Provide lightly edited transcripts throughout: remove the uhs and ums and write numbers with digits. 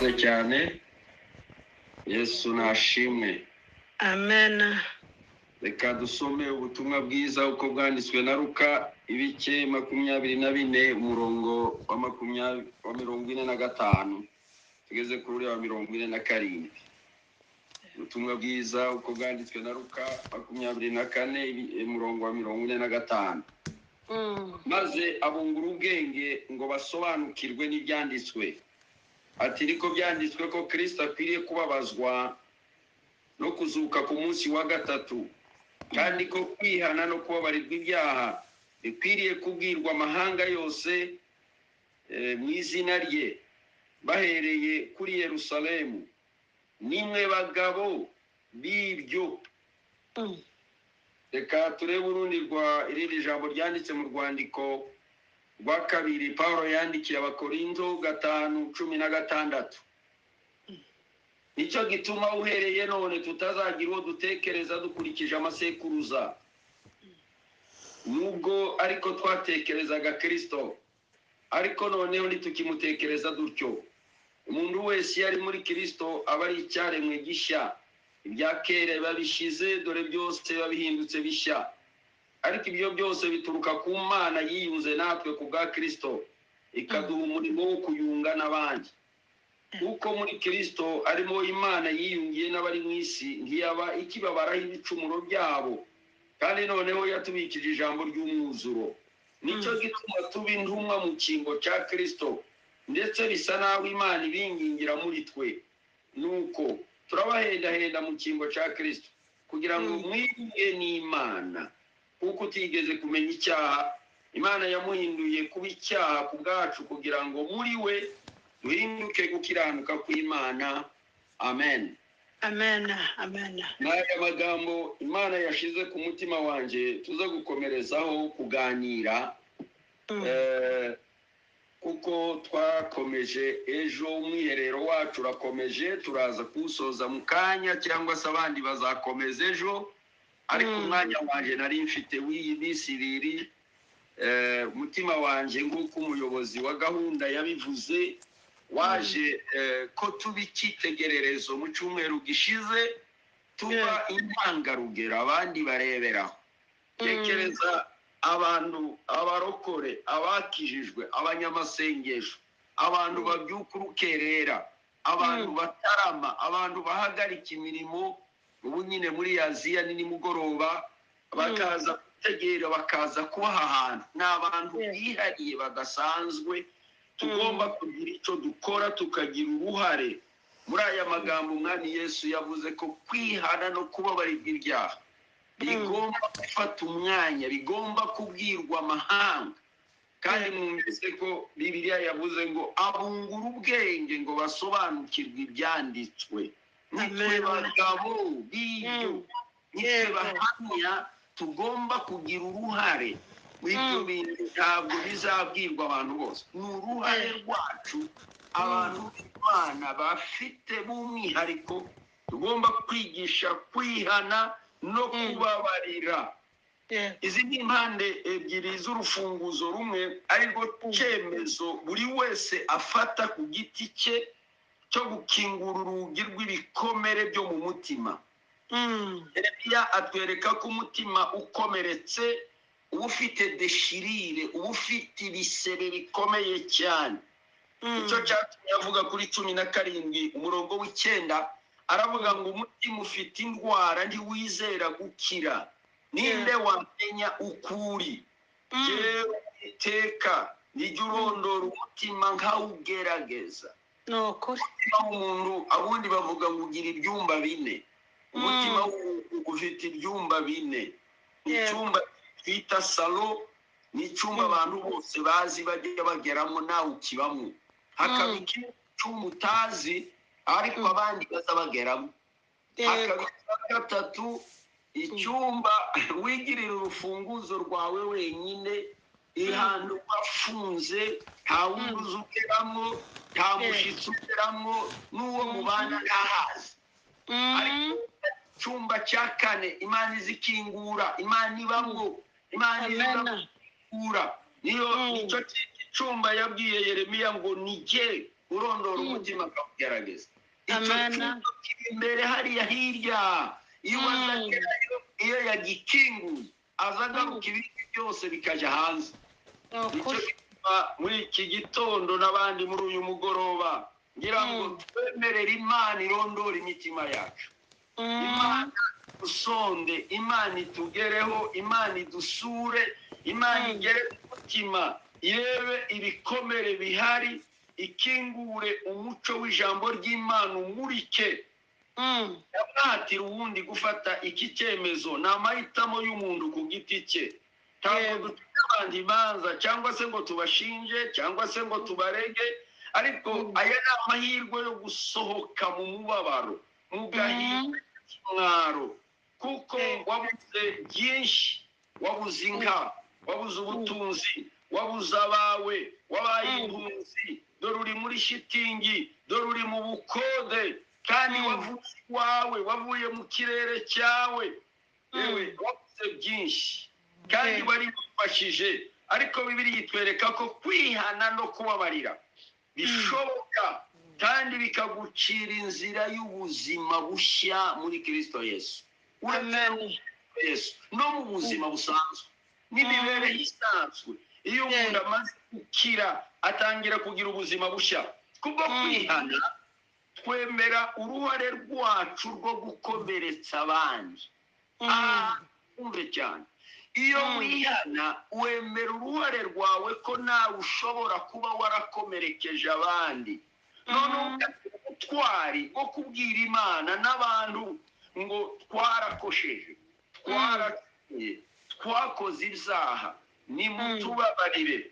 Murakoze cyane. Yesu nashimwe. Amen. Reka dusome ubutumwa bwiza uko bwanditswe na Luka, ibice 24, umurongo wa 20, wa 45, tugeze kuri uriya wa 47. Ubutumwa bwiza uko bwanditswe na Luka 24, umurongo wa 45. Maze abungura ubwenge ngo basobanukirwe n'ibyanditswe, ati: "Niko byanditswe ko Kristo akwiriye kubabazwa no kuzuka ku munsi wa gatatu, kandi ko kwihana no kubabarirwa ibyaha bikwiriye kubwirwa amahanga yose mu izina rye, bahereye kuri Yerusalemu. Nimwe bagabo b'ibyo." Reka turebe urundi rwa irindi jambo ryanditse mu rwandiko rwa kabiri Paul yandikiye Abakorinto, 5:16. "Nicyo gituma uhereye none tutazagira uwo dutekereza dukurikije amasekuruza. Nubwo ariko twatekerezaga Kristo, ariko noneho ntitukimutekereza dutyo. Umuntu wese iyo ari muri Kristo aba ari icyaremwe gishya, ibya kera biba bishize, dore byose biba bihindutse bishya. Ariko ibyo byose bituruka ku Mana yiyunze natwe ku bwa Kristo, ikaduha umurimo wo kuyunga n'abandi. Kuko muri Kristo arimo Imana yiyungiye n'abari mu isi, ntiyaba ikibabaraho ibicumuro byabo, kandi noneho yatubikije ijambo ry'umwuzuro. Nicyo gituma tuba intumwa mu cyimbo cya Kristo, ndetse bisa n'aho Imana ibingingira muri twe. Nuko turabahendahenda mu cyimbo cya Kristo kugira ngo mwiyunge n'Imana. Kuko utigeze kumenya icyaha, Imana yamuhinduye kuba icyaha ku bwacu, kugira ngo muri we duhinduke gukiranuka kw'Imana. Amen." Amen, amen. N'aya magambo Imana yashize ku mutima wanjye tuza gukomerezaho kuganira, kuko twakomeje ejo, umwiherero wacu urakomeje, turaza kuwusoza mu kanya cyangwa se abandi bazakomeza ejo. Ariko umwanya wanjye nari mfite w'iyi minsi 2, umutima wanjye, nk'uko umuyobozi wa gahunda yabivuze, waje ko tuba icyitegererezo mu cyumweru gishize, tuba intangarugero abandi bareberaho. Tekereza abantu, abarokore, abakijijwe, abanyamasengesho, abantu babyuka urukerera, abantu batarama, abantu bahagarika imirimo ubu nyine muri Aziya ni nimugoroba, bakaza gutegera, bakaza kubaha ahantu. Ni abantu bihariye badasanzwe. Tugomba kugira icyo dukora, tukagira uruhare muri aya magambo Umwami Yesu yavuze ko kwihana no kubabarirwa ibyaha bigomba gufata umwanya, bigomba kubwirwa amahanga. Kandi mwumvise ko Bibiliya yavuze ngo abungura ubwenge ngo basobanukirwe ibyanditswe. Nitwe Amen. bagabo b'ibyo, nitwe bahamya, tugomba kugira uruhare muri ibyo bintu. Ntabwo bizabwirwa abantu bose, ni uruhare rwacu, abantu b'Imana bafite b'umwihariko. Tugomba kwigisha kwihana no kubabarira. Izi ni impande ebyiri z'urufunguzo rumwe, arirwo cyemezo buri wese afata ku giti cye cyo gukingura urugi rw'ibikomere byo mu mutima. Yeremiya atwereka ko umutima ukomeretse uba ufite déchirure, uba ufite ibisebe bikomeye cyane. Icyo cyatumye avuga kuri 17 umurongo w'9, aravuga ngo: "Umutima ufite indwara, ntiwizera gukira, ninde wamenya ukuri? Jyewe Iteka nijya urondora umutima nkawugerageza." Ni ukuri. Umutima w'umuntu, abundi bavuga ngo ugira ibyumba bine. Umutima w'umuntu ufite ibyumba bine. Icyumba twita salon ni icyumba abantu bose bazi, bajya bageramo, nawe ukibamo. Hakaba ikindi cyumba utazi ariko abandi baza bageramo. Hakaba icya gatatu, icyumba wigirira urufunguzo rwawe wenyine, ihantu wafunze, nta wundi uzi ugeramo, nta mushyitsi ugeramo, n'uwo mubana ntahazi. Ariko icyumba cya kane Imana izikingura, Imana ibamo, Imana Amen. izakingura, niyo nicyo cyumba yabwiye Yeremiya ngo: "Ni jye Urondora umutima akawugerageza. Icyo Amen. cyumba kiri imbere hariya hirya, iyo azagerayo, iyo yagikinguye aza agaruka, ibindi byose bikajya hanze. Ni Nicyo ukuri. gituma muri iki gitondo n'abandi muri uyu mugoroba ngira ngo twemerere Imana irondore imitima yacu, Imana dusonde, Imana itugereho, Imana idusure, Imana igere ku mutima, irebe ibikomere bihari, ikingure umuco w'ijambo ry'Imana umurike. Yamuhatira uwundi gufata iki cyemezo ni amahitamo y'umuntu ku giti cye. Ntabwo ducira abandi imanza cyangwa se ngo tubashinje cyangwa se ngo tubarege, ariko aya ni amahirwe yo gusohoka mu mubabaro, mu gahinda k'umwaro, kuko wabuze byinshi: wabuze inka, wabuze ubutunzi, wabuze abawe, wabaye impunzi, dore uri muri shitingi, dore uri mu bukode, kandi wavuye iwawe, wavuye mu kirere cyawe, yewe wabuze byinshi kandi wari wifashije. Ariko Bibiliya itwereka ko kwihana no kubabarira bishoboka kandi bikagucira inzira y'ubuzima bushya muri Kirisito Yesu. Uretse no Amen. muri Yesu, no mu buzima busanzwe n'imibereho isanzwe, iyo umuntu amaze gukira atangira kugira ubuzima bushya kubwo kwihana. Twemera uruhare rwacu rwo gukomeretsa abandi. Ah, wumve cyane, iyo wihana wemera uruhare rwawe ko nawe ushobora kuba warakomerekeje abandi, noneho ukagira ubutwari bwo kubwira Imana n'abantu ngo twarakosheje, twaracumuye, twakoze ibyaha, nimutubabarire.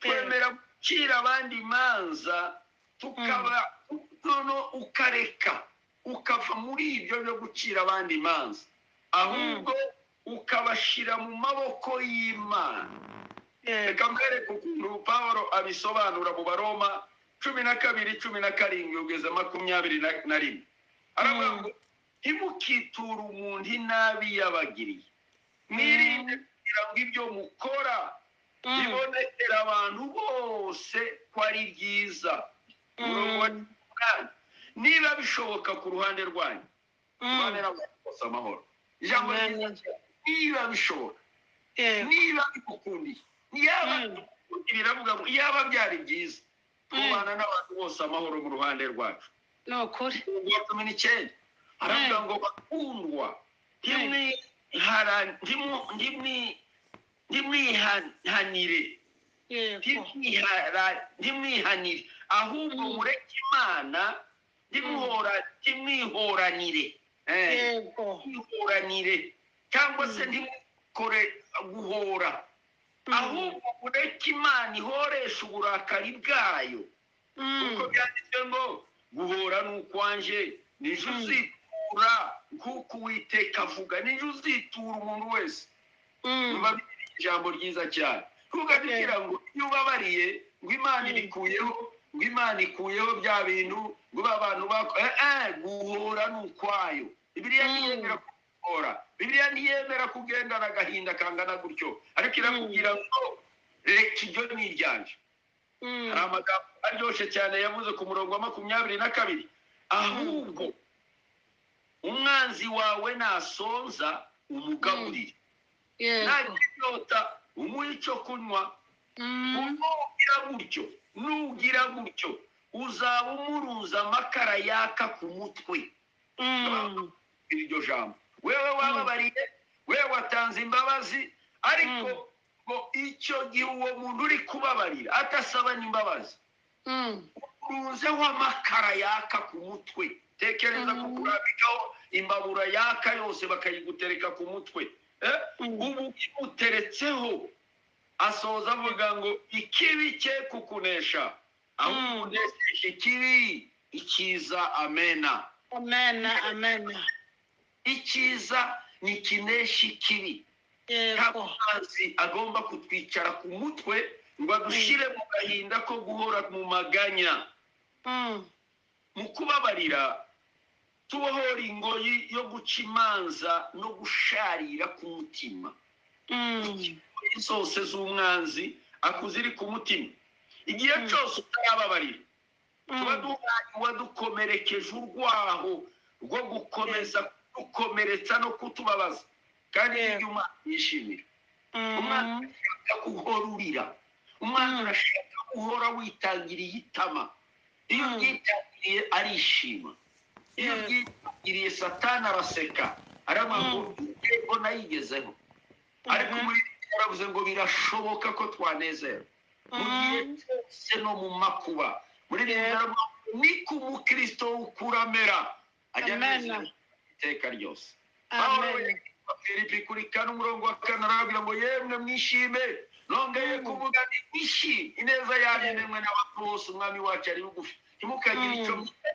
Twemera gucira abandi imanza, tukaba noneho ukareka, ukava muri ibyo byo gucira abandi imanza, ahubwo ukabashyira mu maboko y'Imana. Reka mwereke ukuntu Paul abisobanura mu Baroma 12:17 kugeza 21. Aravuga ngo: "Ntimukiture umuntu inabi yabagiriye, mwirinde kugira ngo ibyo mukora bibonekere abantu bose ko ari byiza." Umurongo wa 18: "Niba bishoboka ku ruhande rwanyu, mubane n'abantu bose amahoro." Ijambo Amen. ryiza cyane. Niba bishoboka, niba bigukundiye, yaba biravuga ngo yaba byari byiza tubana n'abantu bose amahoro mu ruhande rwacu. Ni ukuri. Umurongo wa 19 aravuga ngo: "Bakundwa, ntimwihanire, ntimwihanire, ahubwo mureke Imana, ntimwihoranire." Ntimwihoranire cyangwa se ntimukore guhora, ahubwo mureke Imana ihoresha uburakari bwayo, kuko byanditswe ngo: 'Guhora ni ukwanje, nije uzitura, nk'uko Uwiteka avuga, nije uzitura umuntu wese." Biba biri ijambo ryiza cyane, ntukagira ngo iyo ubabariye ngo Imana ibikuyeho, ngo Imana ikuyeho bya bintu, ngo ba bantu bako. Guhora ni ukwayo. Bibiliya ntiyemera guhora, Bibiliya ntiyemera kugendana agahinda kangana gutyo, ariko irakubwira ngo reka, iryo ni iryanje. Hari amagambo aryoshye cyane yavuze ku murongo wa 22: "Ahubwo umwanzi wawe nasonza umugaburire, nagira inyota umuhe icyo kunywa. Nugira gutyo, nugira gutyo uzaba umuruza amakara yaka ku mutwe." Iryo jambo, wewe wababariye, wewe watanze imbabazi, ariko ngo icyo gihe uwo muntu uri kubabarira atasaba n'imbabazi, urunzeho amakara yaka ku mutwe. Tekereza kukurambikaho imbabura yaka yose bakayigutereka ku mutwe. Ubu imuteretseho. Asoza avuga ngo: "Ikibi cye kukunesha, ahubwo unesheje ikibi icyiza." Amena. Amen, amen. Icyiza ntikinesha ikibi. Ntabwo amazi agomba kutwicara ku mutwe ngo adushyire mu gahinda ko guhora mu maganya. Mu kubabarira tubohora ingoyi yo guca imanza no gusharira ku mutima, ingoyi zose z'umwanzi akuziri ku mutima. Igihe cyose utarababarira Tuba duhaye uwadukomerekeje urwaho rwo gukomeza kudukomeretsa no kutubabaza, kandi ibyo umwana yishimira. Umwana arashaka guhora urira, umwana arashaka guhora witangiriye itama. Iyo uryitangiriye arishima, iyo uryitangiriye Satani araseka, aravuga ngo intego nayigezeho. Ariko muri yaravuze ngo birashoboka ko twanezera mu gihe cyose no mu makuba. Muri ni ku mukristo w'ukuramera ajya anezerwa iteka ryose. Filipi kuri 4 umurongo wa 4 arababwira ngo yemwe mwishime, nongeye kuvuga nti mwishime, ineza yanyu nemwe n'abantu bose, umwami wacu ari bugufi, ntimukagire icyo mwita,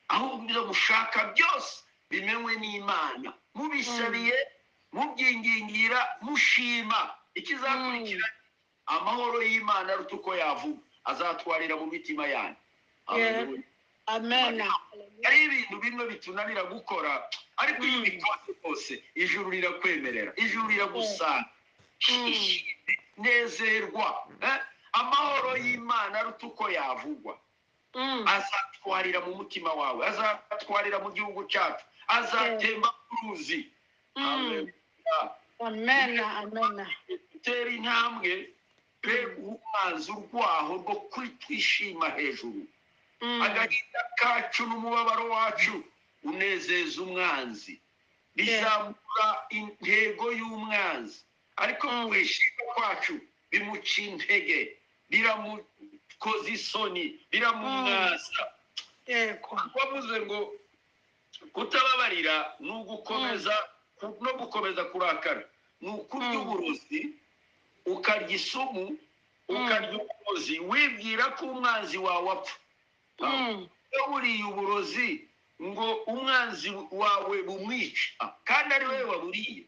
ahubwo ibyo mushaka byose bimenywe n'Imana, mubisabiye, mubyingingira, mushima. Ikizakurikira amahoro y'Imana aruta uko yavuga, azatwarira mu mitima yanyu. Amen. Hari ibintu bimwe bitunanira gukora, ariko iyo ubikoze rwose ijuru rirakwemerera, ijuru riragusanga. Nezerwa, amahoro y'Imana aruta uko yavugwa, azatwarira mu mutima wawe, azatwarira mu gihugu cyacu, azatemba uruzi. Amen. Amen. Tera intambwe pe umwanzi urwaho rwo kwitwishima hejuru. Agahinda kacu n'umubabaro wacu unezeza umwanzi, bizamura intego y'umwanzi, ariko kwishima kwacu bimuca intege, biramukoza isoni, biramumwaza. Wavuze ngo kutababarira ni ugukomeza no gukomeza kurakara, ni ukurya uburozi, ukarya isumu, ukarya uburozi wibwira ko umwanzi wawe apfa. Iyo buriye uburozi ngo umwanzi wawe bumwica, kandi ari wowe waburiye.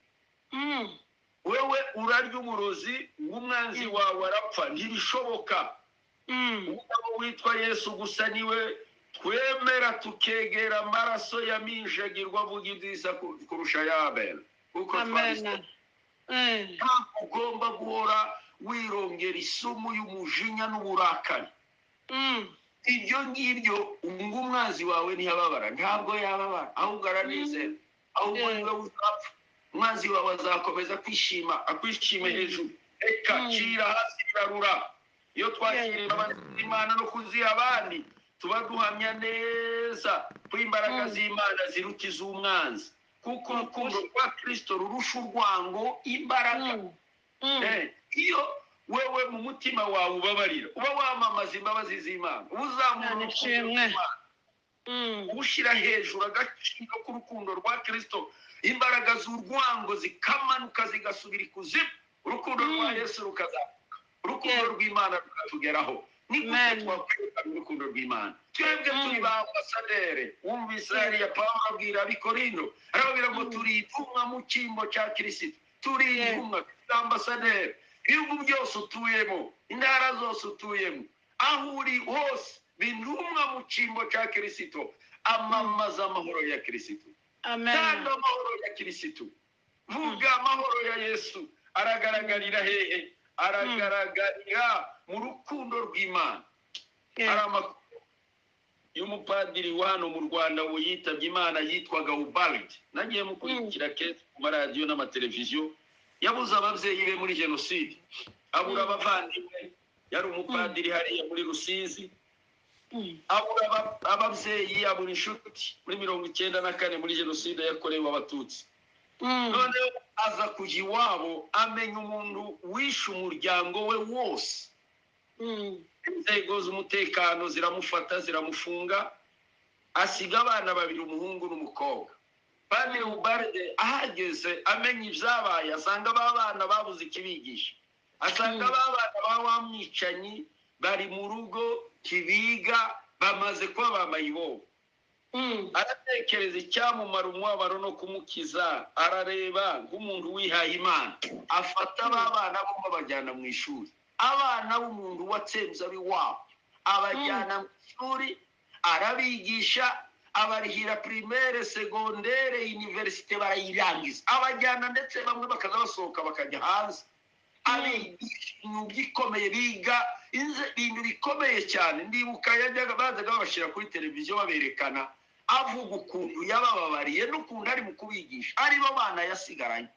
Wewe urarya uburozi ngo umwanzi wawe arapfa, ntibishoboka. Umugabo witwa Yesu gusa niwe twemera tukegera amaraso yaminjagirwa avuga ibyiza kurusha ya Abel. Kuko ntabwo ugomba guhora wirongera isumu y'umujinya n'uburakari. Ibyo ngibyo ngo umwanzi wawe ntiyababara, ntabwo yababara, ahubwo aranezera, ahubwo niwe uzapfa. Umwanzi wawe azakomeza kwishima, akwishime hejuru. Reka cira hasi birarura. Iyo twakiriye Imana no kuziha abandi, tuba duhamya neza ko imbaraga z'Imana ziruta iz'umwanzi, kuko urukundo rwa Kristo rurusha urwango imbaraga. Iyo wewe mu mutima wawe ubabarira, uba wamamaza imbabazi z'Imana, uzamura urukundo rw'Imana, ushyira hejuru agaciro k'urukundo rwa Kristo, imbaraga z'urwango zikamanuka zigasubira ikuzimu, urukundo rwa Yesu rukazamuka, urukundo rw'Imana rukatugeraho. Ni gute twakwerekana urukundo rw'Imana? Twebwe turi ba ambasaderi. Wumvise hariya Pawulo abwira ab'Ikorinto, arababwira ngo turi intumwa mu cyimbo cya Kristo, turi intumwa, turi ambasaderi. Ibihugu byose utuyemo, intara zose utuyemo, aho uri hose, bintumwa mu cyimbo cya Kristo. Amamaza amahoro ya Kristo. Tanga amahoro ya Kristo, vuga amahoro ya Yesu. Aragaragarira hehe? Aragaragarira mu rukundo rw'Imana. Hari amakuru y'umupadiri wa hano mu Rwanda yitabye Imana, yitwaga Ubaldi. Nagiye mukurikira kenshi ku maradiyo n'amateleviziyo. Yabuze ababyeyi be muri jenoside, abura abavandimwe. Yari umupadiri hariya muri Rusizi, abura ababyeyi, abura inshuti muri 94 muri jenoside yakorewe Abatutsi. Noneho aza kujya iwabo, amenya umuntu wishe umuryango we wose. Inzego z'umutekano ziramufata, ziramufunga, asiga abana babiri, umuhungu n'umukobwa. Padiri Ubalde ahageze amenya ibyabaye, asanga ba bana babuze ikibigisha, asanga ba bana ba wa mwicanyi bari mu rugo kibiga, bamaze kuba ba mayibobo. Aratekereza icyamumara umubabaro no kumukiza, arareba nk'umuntu wihaye Imana, afata ba bana bombi abajyana mu ishuri. Abana b'umuntu watsemze ab'iwabo abajyana mu ishuri, arabigisha, abarihira primaire, secondaire, université, barayirangiza, abajyana, ndetse bamwe bakaza basohoka bakajya hanze. Abigisha imyuga ikomeye, biga ibintu bikomeye cyane. Ndibuka yajyaga bazaga babashyira kuri televiziyo baberekana, avuga ukuntu yabababariye n'ukuntu ari mu kubigisha, aribo bana yasigaranye.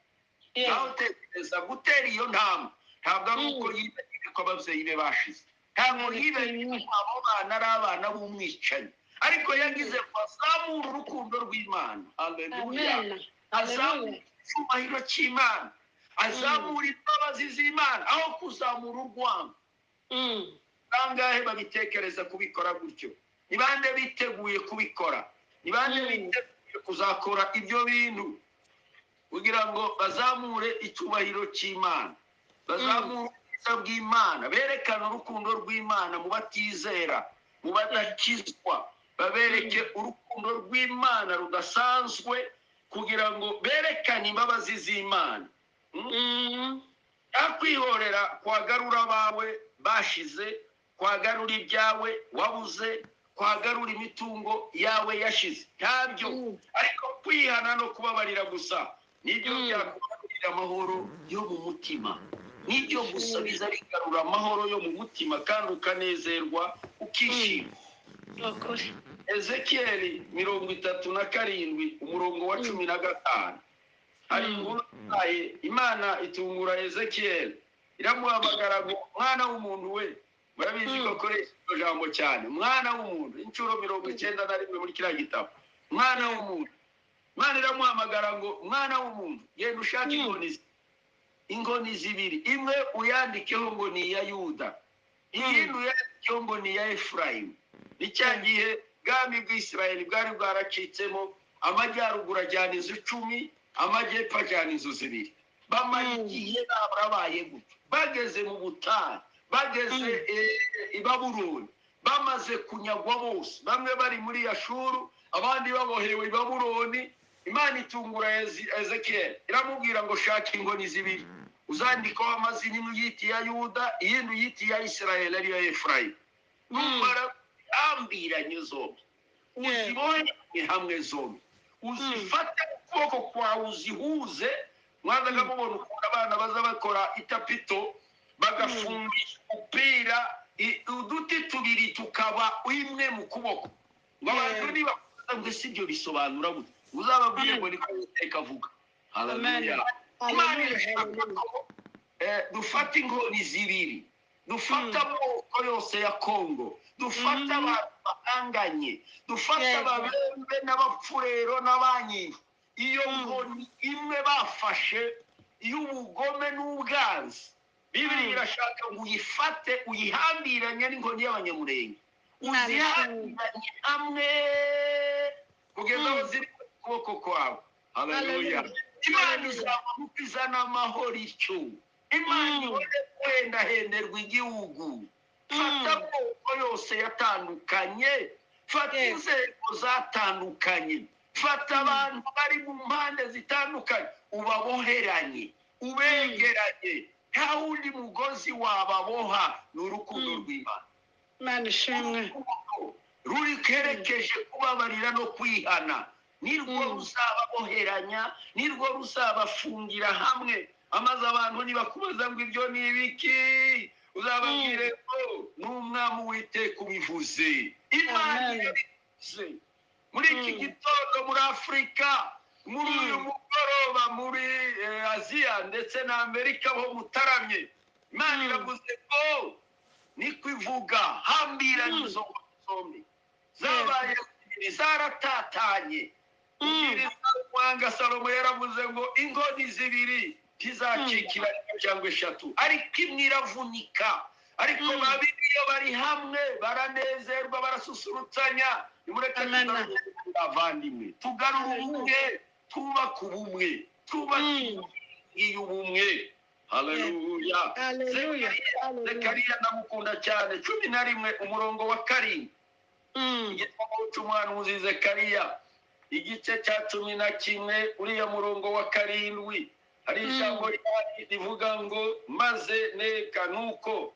Nawe utekereza gutera iyo ntambwe, ntabwo ari uko yibagiwe ko ababyeyi be bashize, ntabwo yibagiwe ko abo bana ari abana b'umwicanyi, ariko yagize ngo azamure urukundo rw'Imana. Haleluya. Azamura icyubahiro cy'Imana, azamura imbabazi z'Imana aho kuzamura urwango. Bangahe babitekereza kubikora gutyo? Ni bande biteguye kubikora? Ni bande biteguye kuzakora ibyo bintu kugira ngo bazamure icyubahiro cy'Imana, bazamure ubwiza bw'Imana, berekane urukundo rw'Imana mu batizera, mu badakizwa, babereke urukundo rw'Imana rudasanzwe, kugira ngo berekane imbabazi z'Imana. Kwihorera kwagarura abawe bashize, kwagarura ibyawe wabuze, kwagarura imitungo yawe yashize, ntabyo. Ariko kwihana no kubabarira gusa nibyo byakugarurira amahoro yo mu mutima, nibyo gusa biza bigarura amahoro yo mu mutima, kandi ukanezerwa, ukishima. Ezekiyeli 37 umurongo wa 15, hari inkuru ibaye. Imana itungura Ezekiyeli, iramuhamagara ngo: "Mwana w'umuntu we." Murabizi ko akoresha iryo jambo cyane, "mwana w'umuntu", inshuro 91 muri kiriya gitabo. Mwana w'umuntu, Imana iramuhamagara ngo: "Mwana w'umuntu, genda ushake inkoni zibiri, imwe uyandikeho ngo ni iya Yuda, iyindi uyandikeho ngo ni iya Efurayimu." Ni cya gihe bwami bw'Isirayeli bwari bwaracitsemo, amajyaruguru ajyana inzu 10, amajyepfo ajyana inzu 2. Bamara igihe barabaye gutyo, bageze mu butayu, bageze i Babuloni, bamaze kunyagwa bose, bamwe bari muri Yashuru, abandi babohewe i Babuloni. Imana itungura Ezekiyeli, iramubwira ngo: "Shaka inkoni zibiri, uzandikaho amazina, imwe uyita iya Yuda, iyindi uyita iya Isirayeli, ariyo Efurayimu. Numara hambiranye zombi, uzibohe hamwe zombi, uzifate ukuboko kwawe, uzihuze." Mwazaga mubona ukuntu abana baza bakora itapito, bagafungisha umupira, uduti tubiri tukaba imwe mu kuboko, ngo abantu nibakubaza ngo: "Ese ibyo bisobanura gute?" Uzababwire ngo: "Niko Uwiteka avuga." Haleluya. Imana irashaka ko dufata inkoni zibiri, dufata amoko yose ya Kongo, dufata abantu bahanganye, dufata Ababembe n'Abapfurero n'Abanyifu. Iyo nkoni imwe bafashe y'ubugome n'ubwanzi, Bibiri irashaka ngo uyifate, uyihambiranye n'inkoni y'Abanyamurenge, uzihambiranye hamwe kugeza aho ziri ku kuboko kwawe. Haleluya. Imana izaba izana amahoro icyo Imana ibone kwendahenderwa igihugu. Fata amoko yose yatandukanye, fata inzego zatandukanye, fata abantu bari mu mpande zitandukanye, ubaboheranye, ubegeranye. Nta wundi mugozi wababoha, ni urukundo rw'Imana. Imana ishimwe. Ruri kerekeje kubabarira no kwihana, nirwo ruzababoheranya, nirwo ruzabafungira hamwe. Amaze abantu nibakubaza ngo: "Ibyo ni ibiki?" uzababwire ngo: "Ni Umwami Uwiteka ubivuze." Imana irabivuze muri iki gitondo muri Afurika, muri uyu mugoroba muri Aziya ndetse na Amerika ho mutaramye. Imana iravuze ngo, niko ivuga: hambiranye izo ngoma zombi zabaye zibiri, zaratatanye. Mwanga Salomo yaravuze ngo inkoni zibiri ntizacikira cyangwa eshatu, ariko imwe iravunika. Ariko babiri iyo bari hamwe baranezerwa, barasusurutsanya. Nimureke abavandimwe tugarure ubumwe, twubake ubumwe, twubake ubumwe. Haleluya. Zekariya ndamukunda cyane, 11 umurongo wa 7, igitabo cy'umuhanuzi Zekariya, igice cya 11, uriya murongo wa 7, hari ijambo rivuga ngo: "Maze neka nuko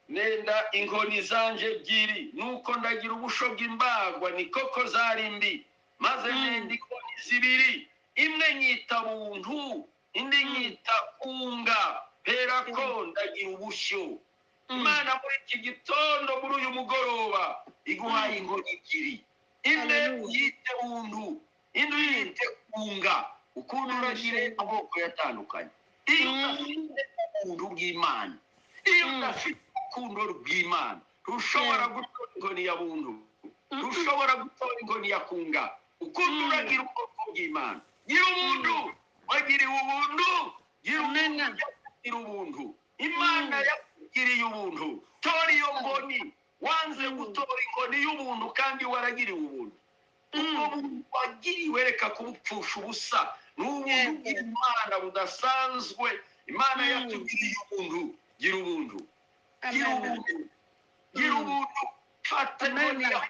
nenda inkoni zanje ebyiri, nuko ndagira ubusho bw'imbagwa, ni koko zari mbi. Maze nenda inkoni zibiri, imwe nyita Buntu, indi nyita Kunga." Mperako ndagira ubushyo. Imana muri iki gitondo, muri uyu mugoroba, iguhaye inkoni ebyiri. Imwe uyite buntu, indi uyite kunga. Ukuntu uragire amoko yatandukanye. Iyo udafite ubuntu bw'Imana, iyo udafite urukundo rw'Imana, rushobora gutora inkoni ya buntu, rushobora gutora inkoni ya kunga. Ukuntu uragira ubwoko bw'Imana. Gira ubuntu, wagiriwe ubuntu, gira ubuntu, gira ubuntu. Imana yakugiriye ubuntu. Tora iyo nkoni. Wanze gutora inkoni y'ubuntu kandi waragiriwe ubuntu. Ubwo buntu wagiriwe reka kubupfusha ubusa. Ni ubuntu bw'Imana budasanzwe. Imana yatugiriye ubuntu. Gira ubuntu, gira ubuntu, gira ubuntu. Fata inkoni ya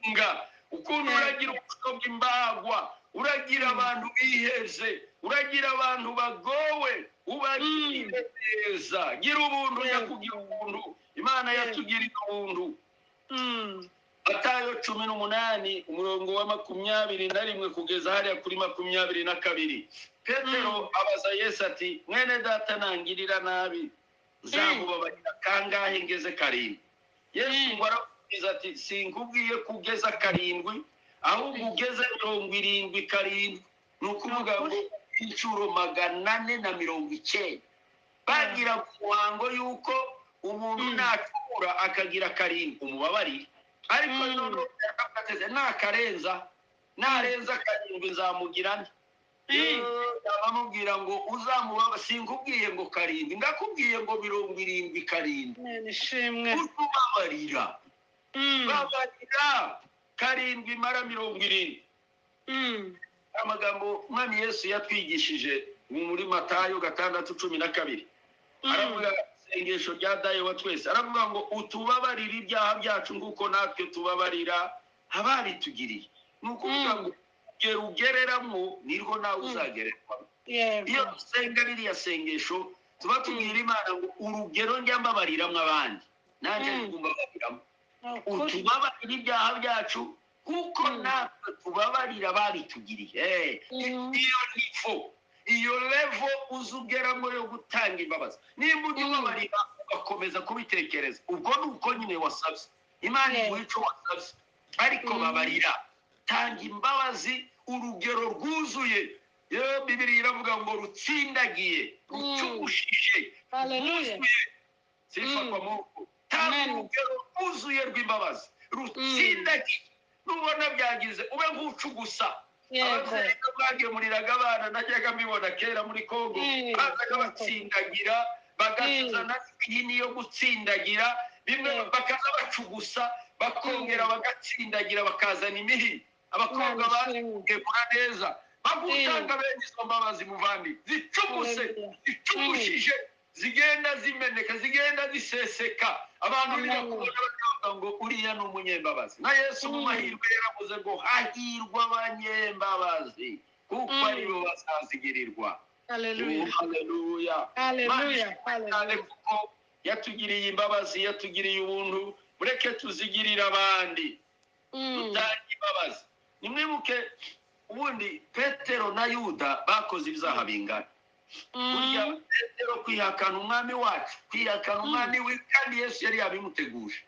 kunga. Ukuntu uragira ubuso bw'imbagwa, uragira abantu biheze, uragira abantu bagowe, ubagirire neza. Gira ubuntu, nyakugira ubuntu. Imana yatugiriye ubuntu. Matayo 18 umurongo wa 21 kugeza hariya kuri 22. Petero abaza Yesu ati: mwene data nangirira nabi nzamubabarira kangahe ngeze karindwi? Yesu ngo aramusubiza ati: sinkubwiye kugeza karindwi, ahubwo ugeze 77. Ni ukuvuga ngo inshuro 490. Bagira umuhango yuko umuntu nacumura akagira karindwi umubabarire, ariko noneho nakarenza, narenza karindwi nzamugira nte? Abamubwira ngo uzamubaba, sinkubwiye ngo karindwi, ndakubwiye ngo 77. Utubabarira, babarira karindwi mara 70. Amagambo Umwami Yesu yatwigishije muri Matayo 6:12, aravuga isengesho rya Dawe wa twese, aravuga ngo utubabarire ibyaha byacu nguko natwe tubabarira ababitugiriye. Ni ukuvuga ngo ugereramo nirwo nawe uzagererwamo. Iyo dusenga ririya sengesho tuba tubwira Imana ngo urugero njya mbabariramo abandi, nanjye mbabariramo. Utubabarire ibyaha byacu kuko natwe tubabarira ababitugiriye. Iyo nifo, iyo level uzugeramo yo gutanga imbabazi, nimba ujya ubabarira ugakomeza kubitekereza, ubwo ni uko nyine wasabye Imana iguha icyo wasabye. Ariko babarira, tanga imbabazi urugero rwuzuye. Yewe Bibiliya iravuga ngo rutsindagiye, rucugushije, rwuzuye. Sifa kwa Mungu. Tanga urugero rwuzuye rw'imbabazi, rutsindagiye. Nubona byagize ube nk'ucugusa. Ababyeyi bagemuriraga abana, najyaga mbibona kera muri Kongo, bazaga batsindagira, bagazana imihini yo gutsindagira, bimwe bakaza bacugusa, bakongera bagatsindagira, bakazana imihini. Abakobwa bagemura neza, bagutanga bene izo mbabazi muvandi, zicuguse, zicugushije, zigenda zimeneka, zigenda ziseseka. Abantu ntibakubona bakavuga ngo uriya ni umunyembabazi. Na Yesu mu mahirwe yaravuze ngo hahirwa abanyembabazi kuko aribo bazazigirirwa. Haleluya. Haleluya. Haleluya. Cyane kuko yatugiriye imbabazi, yatugiriye ubuntu, mureke tuzigirire abandi. Dutange imbabazi. Nimwibuke ubundi Petero na Yuda bakoze ibyaha bingana. Burya Petero kwihakana umwami wacu, kwihakana umwami we, kandi Yesu yari yabimuteguje,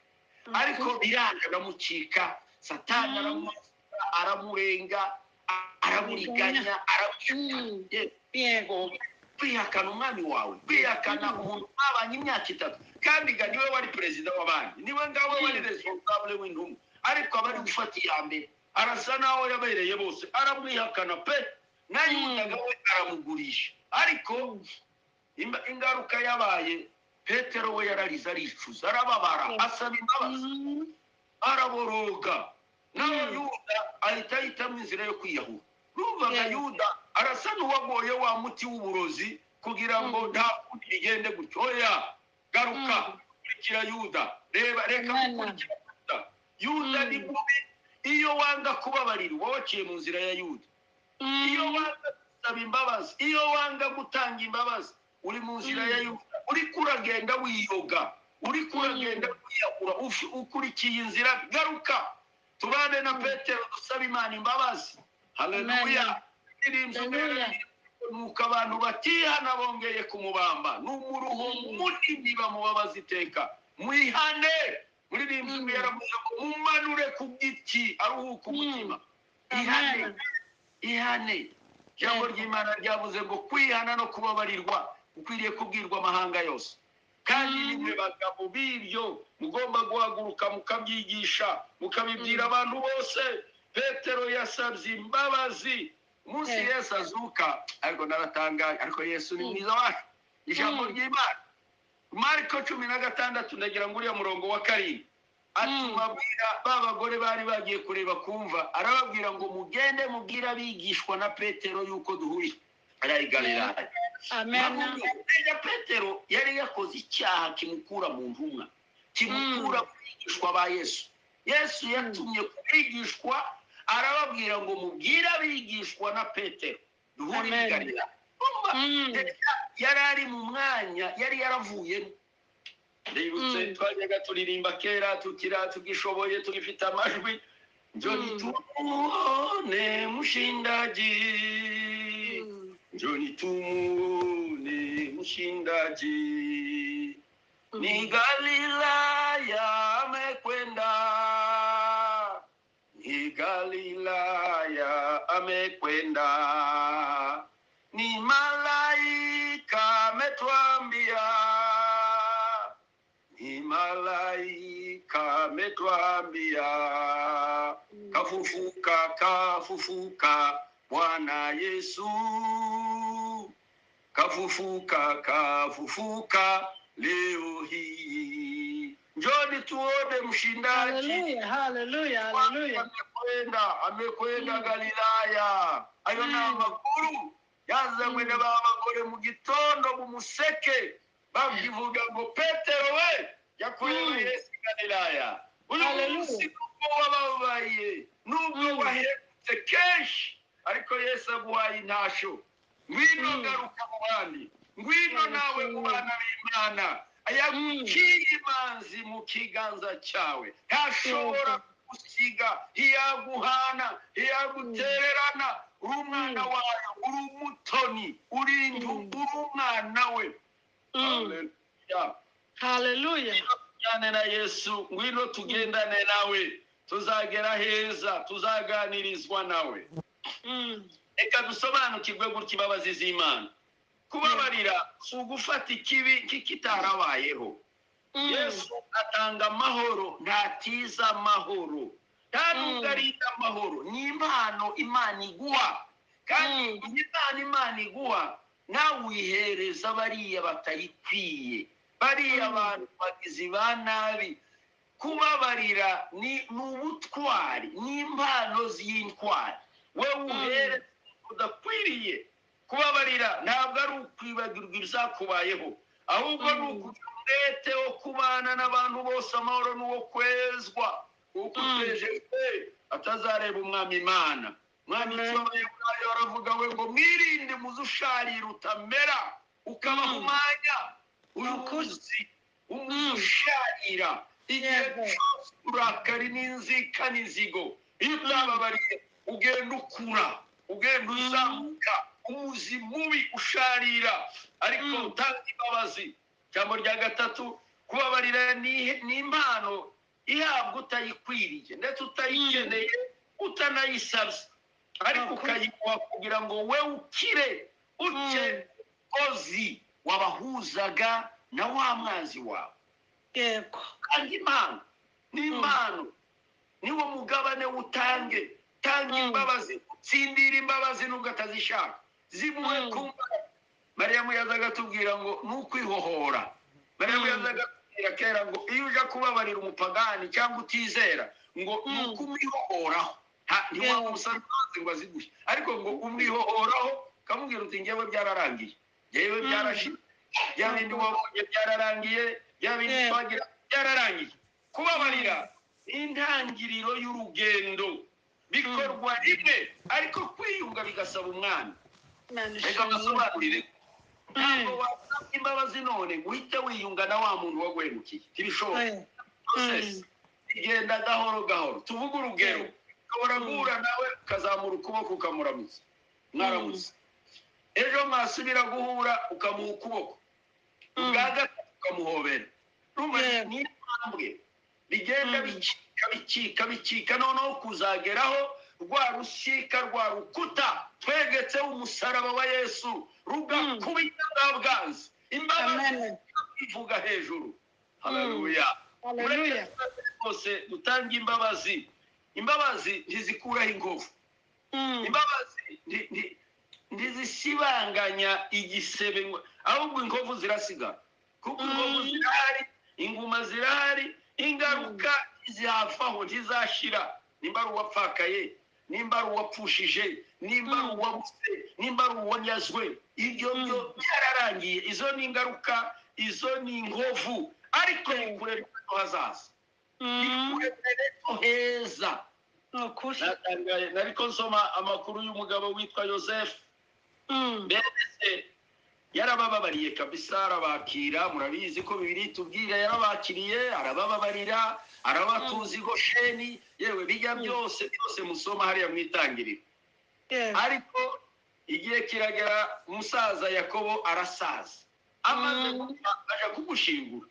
ariko biranga aramucika. Satani aramurenga, aramuriganya, aramucika. Kwihakana umwami wawe, kwihakana umuntu mwabanye imyaka 3, kandi ga niwe wari perezida w'abandi, niwe ngawe wari responsable w'intumwa, ariko abari gufata iya mbere arasa naho yabereye bose, aramwihakana pe. Na Yuda we aramugurisha. Ariko ingaruka yabaye, Petero we yararize, aricuza, arababara, asaba imbabazi, araboroga. Naho Yuda ahita ahitamo inzira yo kwiyahura. Numvaga Yuda arasa n'uwagoye wa muti w'uburozi kugira ngo nta kundi bigende gutyo. Oya, garuka, kurikira Yuda. Reba, reka gukurikira Yuda. Yuda ni mubi. Iyo wanga kubabarira, uba waciye mu nzira ya Yuda. Iyo wanga gusaba imbabazi, iyo wanga gutanga imbabazi, uri mu nzira ya Yuda. Uri kuragenda wiyoga, uri kuragenda wiyahura, ukurikiye inzira. Garuka tubane na Petero, dusaba Imana imbabazi. Haleluya. Nuko abantu batihana bongeye kumubamba, ni umuruho munini bamubabaza iteka. Mwihane. Muririmbyi umwe yaravuze ngo mumanure ku giti aruhuka umutima. Ihane, ihane. Ijambo ry'Imana ryavuze ngo kwihana no kubabarirwa ukwiriye kubwirwa amahanga yose. Kandi nimwe bagabo b'ibyo mugomba guhaguruka mukabyigisha, mukabibwira abantu bose. Petero yasabye imbabazi umunsi Yesu azuka, ariko naratangaye. Ariko Yesu ni mwiza wacu. Ijambo ry'Imana, Mariko 16, ndagira ngo uriya murongo wa 7, atuma abwira ba bagore bari bagiye kureba kumva, arababwira ngo mugende mubwire abigishwa na Petero yuko duhuye ari i Galilaya. Amen. Petero yari yakoze icyaha kimukura mu ntumwa, kimukura mu bigishwa ba Yesu. Yesu yatumye ku bigishwa, arababwira ngo mubwire abigishwa na Petero duhurire i Galilaya. Yari ari mu mwanya yari yaravuyemo. Ndibutse twajyaga turirimba kera tukira tugishoboye tugifite amajwi. Njoni tumuone mshindaji, njoni tumuone mshindaji, ni Galilaya amekwenda, ni Galilaya amekwenda, ni malaika ametuambia, ni malaika ametuambia, kafufuka, kafufuka Bwana Yesu, kafufuka, kafufuka leo hii. Njoni tuone mshindaji. Haleluya, haleluya, haleluya. Amekwenda, amekwenda Galilaya. Ayo ni amakuru yazanywe n'abagore mu gitondo mu museke, bakivuga ngo Petero we yakureba Yesu i Galilaya. Uyu munsi nubwo wababaye, nubwo wahemutse kenshi, ariko Yesu aguhaye intasho. Ngwino garuka mu bandi, ngwino nawe mu bana b'Imana. Yaguciye imanzi mu kiganza cyawe, ntashobora kugusiga, ntiyaguhana, ntiyagutererana. Uri umwana wayo, uri umutoni, uri uri umwana we. Haleluya, haleluya. Tujyane na Yesu, ngwino tugendane nawe, tuzagera heza, tuzaganirizwa nawe. Reka dusobanukirwe gutya imbabazi z'Imana. Kubabarira si ugufata ikibi kikitarabayeho. Yesu atanga amahoro, ntatiza amahoro, nta nubwo arinda amahoro. Ni impano Imana iguha, kandi impano Imana iguha nawe uyihereza bariya batayikwiye, bariya bantu bagizi ba nabi. Kubabarira ni ubutwari, ni impano z'intwari. Wowe uhereza udakwiriye. Kubabarira ntabwo ari ukwibagirwa ibizakubayeho, ahubwo ni ukugira umwete wo kubana n'abantu bose amahoro n'uwo kwezwa, kuko utejejwe atazareba umwami Imana. Umwanditsi w'Abaheburayo aravuga we ngo mwirinde muze usharira utamera ukabahumanya. Uyu munsi umuze usharira igihe cyose, uburakari n'inzika n'inzigo, iyo utababariye ugenda ukura, ugenda uzamuka, umuzi mubi usharira. Ariko utanga imbabazi. Ijambo rya gatatu, kubabarira ni impano ihabwa utayikwiriye, ndetse utayikeneye, utanayisabye, ariko ukayiguha kugira ngo we ukire, uce umugozi wabahuzaga na wa mwanzi wawe. Yego. Kandi impano ni impano, niwo mugabane utange. Tanga imbabazi, utsindira imbabazi nubwo atazishaka, zimuhe kumva. Mariyamu yazaga atubwira ngo ni ukwihohora. Mariyamu yazaga atubwira kera ngo iyo uja kubabarira umupagani cyangwa utizera, ngo ni ukumwihohoraho. Ntiwamusaba imbabazi ngo aziguhe, ariko ngo umwihohoraho, ukamubwira uti ngewe byararangiye, ngewe byarashize, bya bindi wabonye byararangiye, bya bindi twagira byararangiye. Kubabarira ni intangiriro y'urugendo, bikorwa rimwe, ariko kwiyunga bigasaba umwanya. Reka mbasobanurire, ntabwo wasabye imbabazi none ngo uhite wiyunga na wa muntu waguhemukiye, ntibishoboka. Process igenda gahoro gahoro. Tuvuge urugero, ushobora guhura nawe ukazamura ukuboko ukamuramutsa, mwaramutse. Ejo mwasubira guhura ukamuha ukuboko, ubwa gatatu ukamuhobera. Urumva ni intambwe bigenda bicika bicika bicika, noneho kuzageraho rwa rusika rwa rukuta twegetseho umusaraba wa Yesu rugakubita bwa bwanzi. Imbabazi ivuga hejuru. Haleluya. Haleluya. Rwose dutange imbabazi. Imbabazi ntizikuraho inkovu. Imbabazi ntizisibanganya igisebe, ahubwo inkovu zirasigara, kuko inkovu zirahari, inguma zirahari, ingaruka zihavaho ntizashira. Nimba ari uwapfakaye, nimba ari uwapfushije, nimba ari uwabuze, nimba ari uwanyazwe, ibyo byo byararangiye. Izo ni ingaruka, izo ni inkovu, ariko bikureba ejo hazaza, bikureba ejo heza. Natangaye nariko nsoma amakuru y'umugabo witwa Yosefu. Mbese yarabababariye kabisa, arabakira. Murabizi ko Bibiliya itubwira, yarabakiriye, arabababarira, arabatuza i Gosheni, yewe bijya byose byose musoma hariya mu itangiriro. Ariko igihe kiragera umusaza Yakobo arasaza, amaze gupfa aja kumushingura.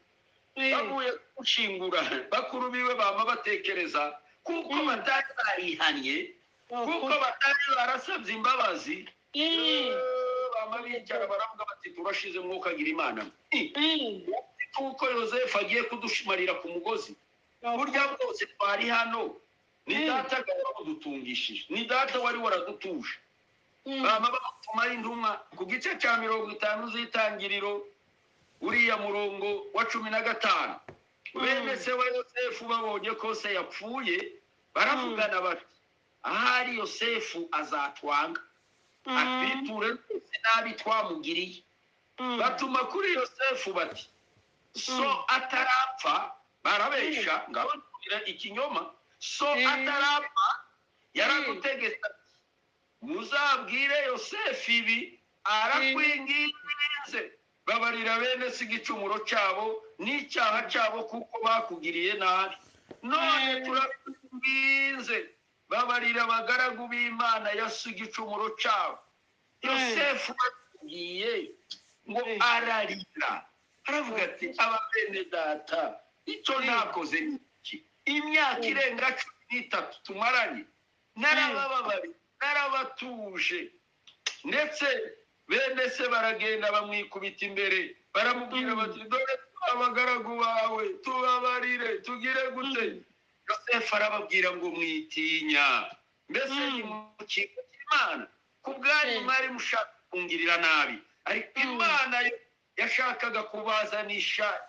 Bavuye kumushingura, bakuru biwe bama batekereza kuko batari barihannye, kuko batari barasabye imbabazi. Bama bicara baravuga bati turashize, mwuka agira Imana, kuko Yosefu agiye kudushimarira ku mugozi. Burya bwose twari hano, ni data waradutungishije, ni data wari waradutuje. Bama batuma intumwa ku gice cya 50 z'itangiriro, uriya murongo wa 15. Bene se wa Yosefu babonye ko se yapfuye, baravugana bati ahari Yosefu azatwanga, atwiture rwose nabi twamugiriye. Batuma kuri Yosefu bati so atarapfa, barabesha ngababwira ikinyoma, so atarapfa yaragutegetse ati muzabwire Yosefu ibi, arakwinginze, babarira bene se igicumuro cyabo n'icyaha cyabo kuko bakugiriye nabi. None turakwinginze, babarira abagaragu b'Imana ya se igicumuro cyabo. Yosefu atubwiye ngo ararira, aravuga ati aba bene data, icyo ntakoze ni iki? Imyaka irenga 13 tumaranye, narabababariye, narabatuje. Ndetse bene se baragenda bamwikubita imbere, baramubwira bati dore abagaragu bawe, tubabarire, tugire gute? Yosefu arababwira ngo mwitinya, mbese ni mu kigo cy'Imana, ku bwanyu mwari mushaka kungirira nabi, ariko Imana yashakaga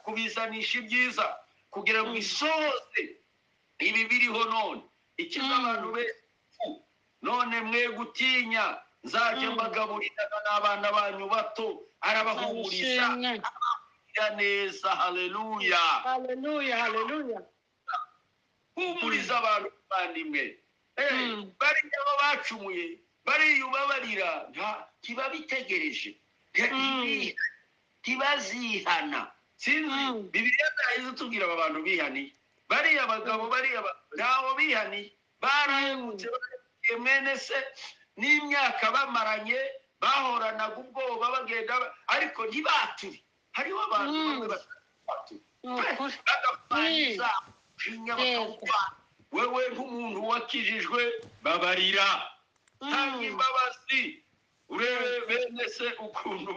kubizanisha ibyiza, kugira ngo isohoze ibi biriho none, ikiza abantu benshi. None mwe gutinya, nzajya mbagaburira n'abana banyu bato. Arabahumuriza, ababwira neza. Haleluya, haleluya, haleluya. Humuriza abantu bavandimwe, bariya bacumuye, bariyubabarira, ntibabitegereje, ntibazihana. Sinzi, Bibiliya ntahize tubwira aba bantu bihaniye, bariya bagabo, bariya ntawo bihaniye, barahemutse, barahemukiye mwene se n'imyaka bamaranye, bahoranaga ubwoba bagenda, ariko ntibature. Hariho abantu bamwe batature, bagapfaniza umujinya bakawupfa. Wewe nk'umuntu wakijijwe, babarira, tanga imbabazi, urebe bene se ukuntu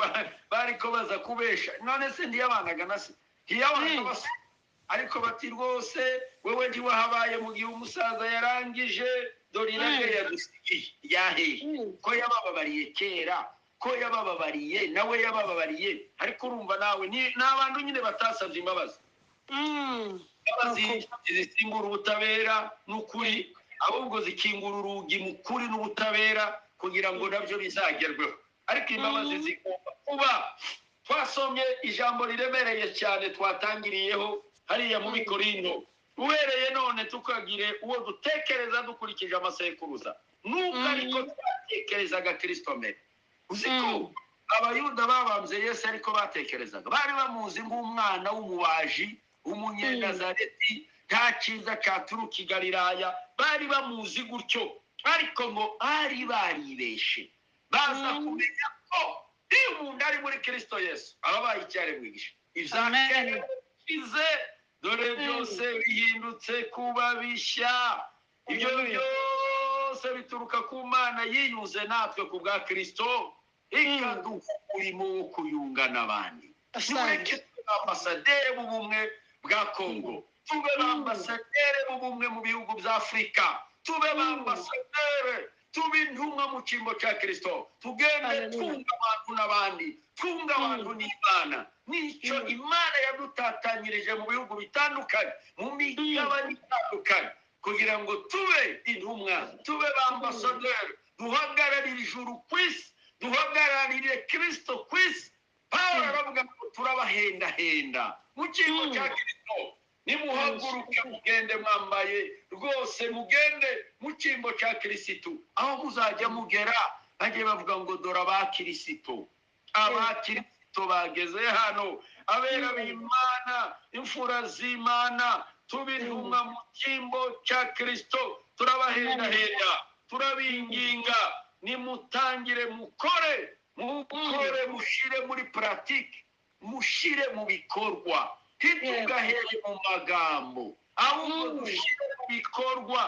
bariko baza kubesha. None se ntiyabanaga na se, ntiyabanaga basa, ariko bati rwose wewe ntiwahabaye mu gihe umusaza yarangije, dore irage yadusigiye yaheye, ko yabababariye kera, ko yabababariye, nawe yabababariye. Ariko urumva nawe ni abantu nyine batasabye imbabazi. Imbabazi zisimbura ubutabera n'ukuri, ahubwo zikingura urugi mu kuri n'ubutabera kugira ngo nabyo bizagerweho. Ariko imbabazi zigomba kuba. Twasomye ijambo riremereye cyane twatangiriyeho hariya mu Bikorinto, uhereye none tukagire uwo dutekereza dukurikije amasekuruza, nubwo ariko twatekerezaga Kristo mbere. Uzi ko Abayuda babambye Yesu ariko batekerezaga, bari bamuzi nk'umwana w'umubaji w'umunyenazareti, nta cyiza cyaturuka i Galilaya, bari bamuzi gutyo. Ariko ngo bari baribeshe, baza kumenya Ko iyo umuntu ari muri Kristo Yesu, aba abaye icyaremwe gishya, ibya Amen. kera bishize, dore byose bihindutse kuba bishya. Ibyo Hallelujah. byose bituruka ku Mana yiyunze natwe ku bwa Kristo, ikaduha umurimo wo kuyunga n'abandi. Nimureke Asante. tube ambasaderi b'ubumwe bwa Kongo, tube ambasaderi b'ubumwe mu bihugu bya Afurika, tube ambasaderi, tube intumwa mu cyimbo cya Kristo, tugende Hallelujah. twunga abantu n'abandi, twunga abantu n'Imana. Nicyo Imana yadutatanyirije mu bihugu bitandukanye, mu migabane itandukanye, kugira ngo tube intumwa, tube ba ambasaderi, duhagararire ijuru ku isi, duhagararire Kristo ku isi. Pawulo aravuga ngo turabahendahenda mu cyimbo cya Kristo. Nimuhaguruke mugende mwambaye rwose, mugende mu cyimbo cya Kirisitu. Aho muzajya mugera, bajye bavuga ngo dore abakirisito, abakirisito bageze hano, abera b'Imana, imfura z'Imana. Tuba intumwa mu cyimbo cya Kristo. Turabahendahenda, turabinginga, nimutangire mukore, mukore, mushire muri pratique, mushire mu bikorwa. Ntitugahere mu magambo, ahubwo dushire mu bikorwa.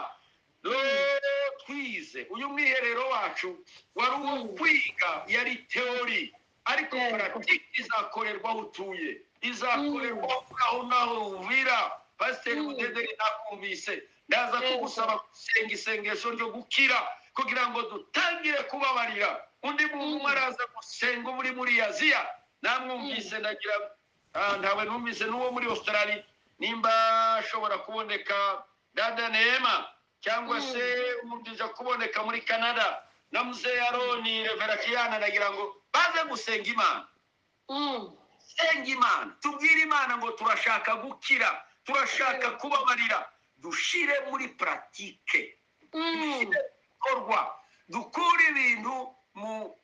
Rero twize uyu mwiherero wacu wari uwo kwiga, yari théorie, ariko pratique izakorerwa aho utuye, izakorerwa aho naho uvira. Pasiteri Budederi, nakumvise, ndaza kugusaba gusenga isengesho ryo gukira kugira ngo dutangire kubabarira. Undi muntu umwe araza gusenga uri muri Aziya, namwumvise, ndagira ntawe numvise n'uwo muri Australia, nimba ashobora kuboneka, dada Neema, cyangwa se umubyiza kuboneka muri Canada, na muzehe Aroni Reverakiyana, ndagira ngo baze gusenga Imana. Senga Imana, tubwire Imana ngo turashaka gukira, turashaka kubabarira, dushire muri pratique, dushyire mu bikorwa, dukure ibintu mu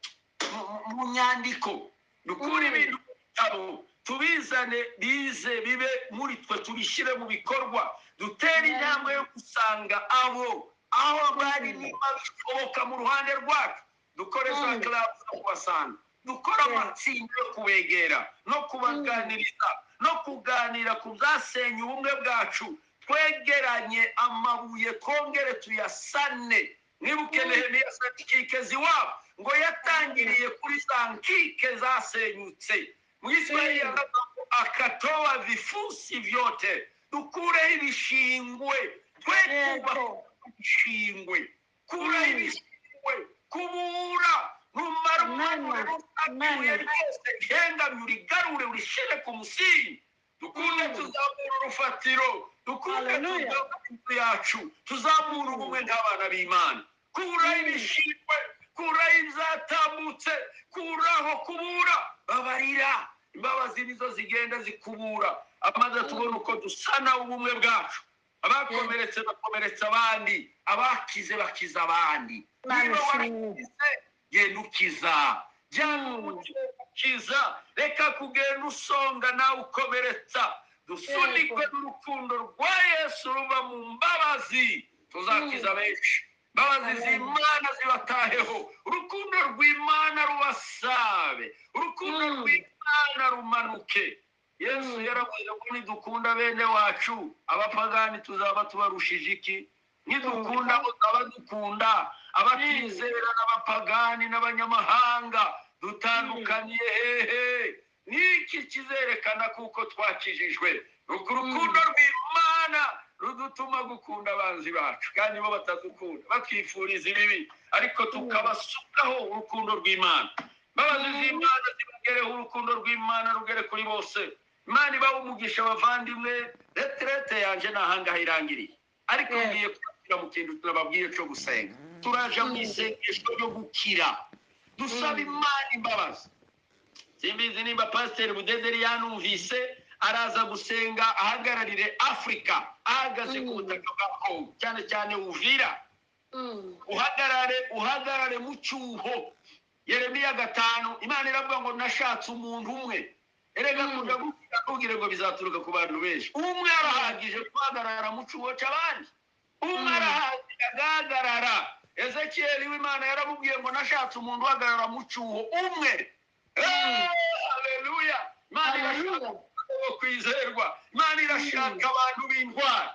nyandiko, dukure ibintu mu bitabo, tubizane bize bibe muri twe, tubishyire mu bikorwa, dutere intambwe yo gusanga abo aho bari niba bishoboka mu ruhande rwacu, dukore za club zo kubasanga, dukore amatsinda yo kubegera no kubaganiriza no kuganira ku byasenya ubumwe bwacu, twegeranye amabuye twongere tuyasane. Mwibuke Nehemiya asana inkike z'iwabo, ngo yatangiriye kuri za nkike zasenyutse. Mu Giswahili yaravuga ngo akatoa vifusi vyote. Dukureho ibishingwe, twe kubaka ibishingwe. Kuraho ibishingwe, kubura, numara umanure ibuye ryose rihengamye, urigarure, urishire ku musingi. Dukunde tuzamura urufatiro, dukunde Hallelujah. tuzamura inzu yacu, tuzamura ubumwe nk'abana b'Imana. Kuraho ibishingwe, kuraho ibyatambutse, kuraho, kubura, babarira. Imbabazi nizo zigenda zikubura, amaze tubona uko dusana ubumwe bwacu. Abakomeretse bakomeretsa abandi, abakize bakiza abandi. Imana Niba ishimwe. warakize, genda ukiza, jyana umutima ukiza, reka kugenda usonga nawe ukomeretsa. Dusunikwe n'urukundo rwa Yesu ruva mu mbabazi, tuzakiza benshi. Imbabazi Amen. z'Imana zibataheho, urukundo rw'Imana rubasabe, urukundo rw'Imana rumanuke. Yesu yaravuze ngo nidukunda bene wacu, abapagani tuzaba tubarushije iki? Nidukunda abo tuzaba dukunda abatizera n'abapagani n'abanyamahanga, dutandukaniye hehe? Niki kizerekana kuko twakijijwe? Nuko urukundo rw'Imana rudutuma gukunda abanzi bacu, kandi bo batadukunda, batwifuriza ibibi, ariko tukabasukaho urukundo rw'Imana. Imbabazi z'Imana zibagereho, urukundo rw'Imana rugere kuri bose. Imana ibahe umugisha, abavandimwe. Retraite yanje ni ahangaha irangiriye, ariko ngiye kubabwira mu kintu tunababwiye cyo gusenga. Turaja mu isengesho ryo gukira, dusaba Imana imbabazi. Simbizi nimba Pasiteri Budederi yanumvise, araza gusenga ahagararire Afurika, ahagaze ku butaka bwa Kongo, cyane cyane Uvira. Uhagarare, uhagarare mu cyuho. Yeremiya 5, Imana iravuga ngo nashatse umuntu umwe. Erega kuja gukira, ntugire ngo bizaturuka ku bantu benshi. Umwe arahagije guhagarara mu cyuho cy'abandi, umwe arahagije agahagarara. Ezekiyeli w'Imana yaramubwiye ngo nashatse umuntu uhagarara mu cyuho umwe. Haleluya! Imana irashaka wo kwizerwa, Imana irashaka abantu b'intwari.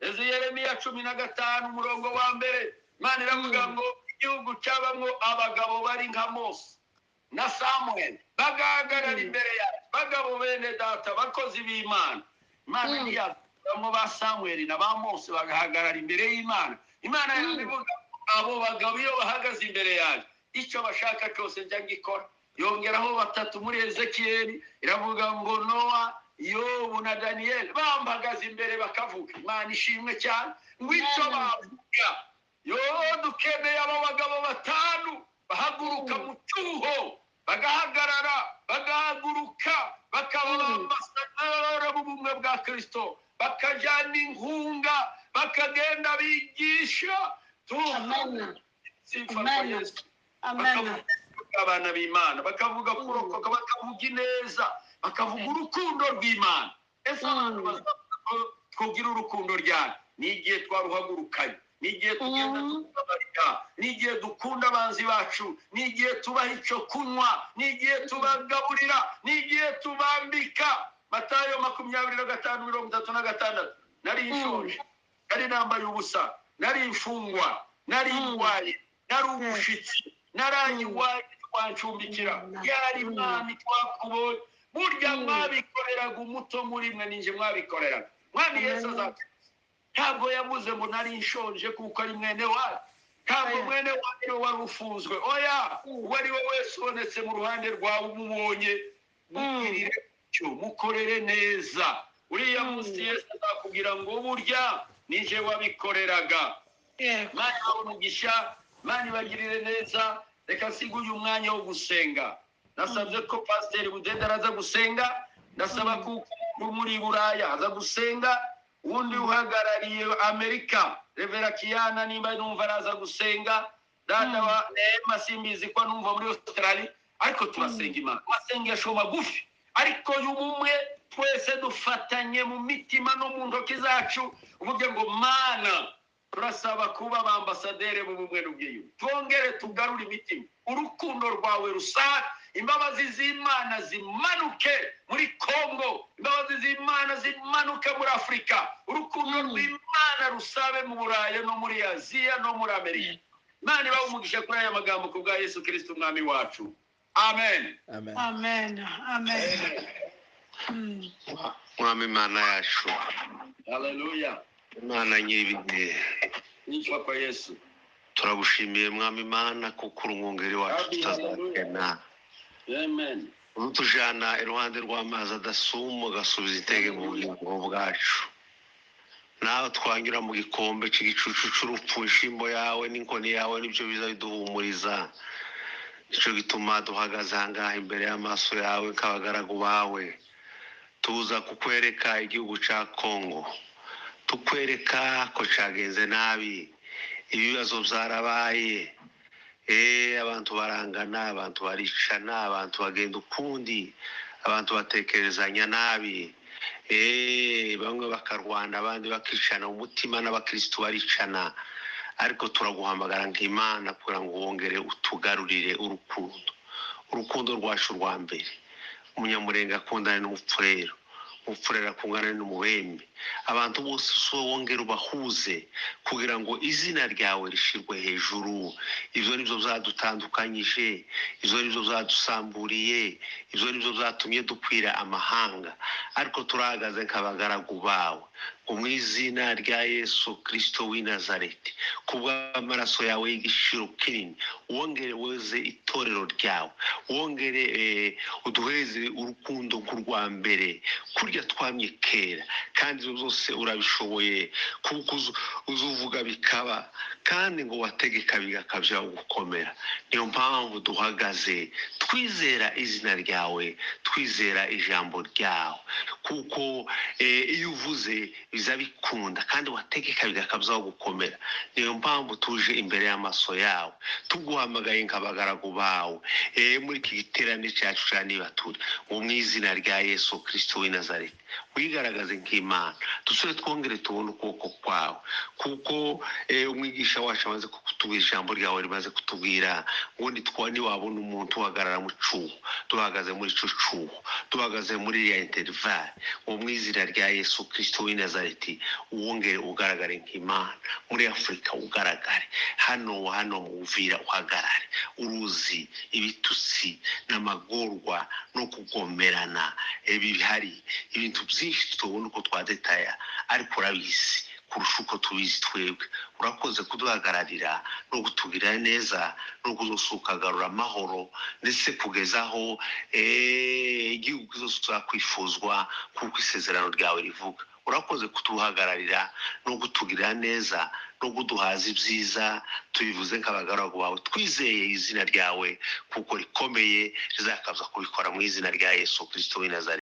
Eze Yeremiya 15 umurongo wa 1, Imana iravuga ngo igihugu cyabamwo abagabo bari nka Mose na Samuel bagahagarara imbere yacu, bagabo bene data, bakozi b'Imana. Imana ntiyabamo ba Samuel na ba Mose bagahagarara imbere y'Imana. Imana yabivuga abo bagabo iyo bahagaze imbere yacu icyo bashaka cyose njya ngikora. Yongeraho batatu muri Ezekiyeli, iravuga ngo Nowa, Yobu na Daniyeli bambagaze imbere bakavuga. Imana ishimwe cyane ngo icyo bavuga. Yo dukeneye abo bagabo batanu bahaguruka mu cyuho, bagahagarara, bagahaguruka, bakaba ambasaderi b'ubumwe bwa Kristo, bakajyana inkunga, bakagenda bigisha. Bakavuga abana b'Imana, bakavuga kurokoka, bakavuga ineza, bakavuga urukundo rw'Imana. Ese abantu bazavuga urukundo ryari? Ni igihe twaruhagurukanye, ni igihe tugenda tukabarika, ni igihe dukunda abanzi bacu, ni igihe tubaha icyo kunywa, ni igihe tubagaburira, ni igihe tubambika. Matayo 25:36. Nari nshonje, nari nambaye ubusa, nari imfungwa, nari ndwaye, nari umushitsi, narayiwaye twancumbikira, yari mwami twakubonye. Burya mwabikoreraga umuto muri mwe, ninje mwabikoreraga. Mwami Yesu azakwiza. Ntabwo yavuze ngo nari nshonje kuko ari mwene wawe, ntabwo mwene wawe wari ufunzwe. Oya, uwo ari we wese ubonetse mu ruhande rwawe umubonye, mugirire icyo, mukorere neza. Uriya munsi Yesu azakubwira ngo burya nije wabikoreraga. Imana ibahe umugisha, Imana ibagirire neza. Reka nsige uyu mwanya wo gusenga. Nasabye ko Pasiteri Budende araza gusenga, ndasaba ko umuntu muri Buraya aza gusenga, undi uhagarariye Amerika Revera Kiyana nimba numva araza gusenga, data wa Neema simbizi ko numva muri Australia, ariko turasenga Imana. Amasengesho magufi ariko y'ubumwe, twese dufatanye mu mitima no mu ntoki zacu, uvuge ngo Mana turasaba kuba abambasaderi b'ubumwe n'ubwiyunge, twongere tugarure imitima, urukundo rwawe rusaga, imbabazi z'Imana zimanuke muri Kongo, imbabazi z'Imana zimanuke muri Afurika, urukundo rw'Imana rusabe mu Burayi no muri Aziya no muri Amerika. Imana ibahe umugisha kuri aya magambo ku bwa Yesu Kristo umwami wacu. Amen. Amen. Amen. Amen. Mwami Imana yacu. Haleluya. Imana nyiribihe. Nitwa kwa Yesu. Turagushimiye Mwami Imana kuko uri umwungeri wacu tutazakena. Amen. Utujana iruhande rw'amazi adasuma, ugasubiza intege mu bugingo bwacu. Nawe twanyura mu gikombe cy'igicucu cy'urupfu, ishimbo yawe n'inkoni yawe nibyo biza biduhumuriza. Nicyo gituma duhagaze aha ngaha imbere y'amaso yawe nk'abagaragu bawe, tuza kukwereka igihugu cya Kongo, tukwereka ko cyagenze nabi, ibibazo byarabaye, abantu barangana, abantu baricana, abantu bagenda ukundi, abantu batekerezanya nabi, bamwe bakarwana, abandi bakicana umutima, n'abakristo baricana. Ariko turaguhamagara nk'Imana kugira ngo wongere utugarurire urukundo, urukundo rwacu rwa mbere. Umunyamurenga akundane n'umupfurero, umupfurero akundane n'umubembe, abantu bose wongere ubahuze kugira ngo izina ryawe rishirwe hejuru. Ibyo nibyo byadutandukanyije, ibyo nibyo byadusamburiye, ibyo nibyo byatumye dukwira amahanga. Ariko turahagaze nk'abagaragu bawe ngo mu izina rya Yesu Kristo w'i Nazareti, kubw'amaraso yawe y'igiciro kinini, wongere weze itorero ryawe, wongere uduheze urukundo nk'urwa mbere, kurya twamye kera. Kandi ibyo byose urabishoboye, kuko uzuvuga bikaba, kandi ngo wategeka bigakabya gukomera. Niyo mpamvu duhagaze twizera izina ryawe, twizera ijambo ryawe, kuko iyo uvuze biza bikunda, kandi wategeka bigakabya gukomera. Niyo mpamvu tuje imbere y'amaso yawe, tuguhamagaye nk'abagaragu bawe muri iki giterane cyacu cya nibature, ngo mu izina rya Yesu Kristo w'i Nazareti Wigaragaze nk'Imana, dusubire twongere tubone ukuboko kwawe, kuko umwigisha wacu amaze kutubwira, ijambo ryawe rimaze kutubwira ngo niwabona umuntu uhagarara mu cyuho, duhagaze muri icyo cyuho, duhagaze muri iriya intervalle, ngo mu izina rya Yesu Kirisito w'i Nazareti wongere ugaragare nk'Imana muri Afurika, ugaragare hano mu Uvira, uhagarare. Uruzi ibitutsi n'amagorwa no kugomerana bihari, ibintu byinshi tubona uko twadetaya, ariko urabizi kurusha uko tubizi twebwe. Urakoze kuduhagararira no kutugirira neza no kuzosukagarura amahoro, ndetse kugeza aho igihugu kizosubira kwifuzwa kuko isezerano ryawe rivuga. Urakoze kutuhagararira no kutugirira neza no kuduhaza ibyiza. Tubivuze nk'abagaragu bawe, twizeye izina ryawe kuko rikomeye, rizakaza kubikora mu izina rya Yesu Kirisito w'i Nazareti.